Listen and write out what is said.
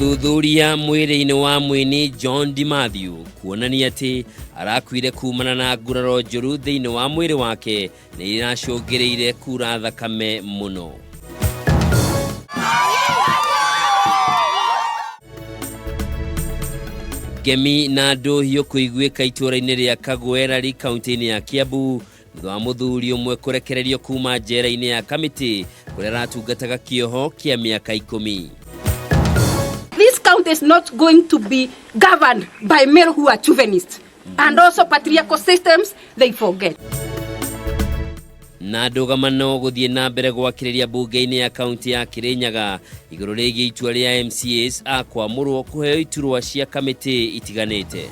Ũthuthuria mwĩrĩ-inĩ wa mũini John DiMathew kuonania atĩ arakuire kumana na nguraro njũru thĩinĩ wa mwĩrĩ wake nĩ iracũngĩrĩire kura thakame mũno. Ngemi na ndũhiũ kũiguĩka itũũra-inĩ rĩa Kagwerari kaunti-inĩ ya Kiambu thutha wa mũthuri ũmwe kũrekererio kuma njera-inĩ ya Kamiti kũrĩa aratungataga kĩoho kĩa mĩaka 10. This county is not going to be governed by male who are chauvinists and also patriarchal systems they forget. Na ndũgamano gũthiĩ na mbere gwakĩrĩria mbunge-inĩ ya kaunti ya Kirinyaga igũrũ rĩgiĩ itua rĩa MCAs a kwamũrwo kũheo iturwa cia kamĩtĩ itiganĩte.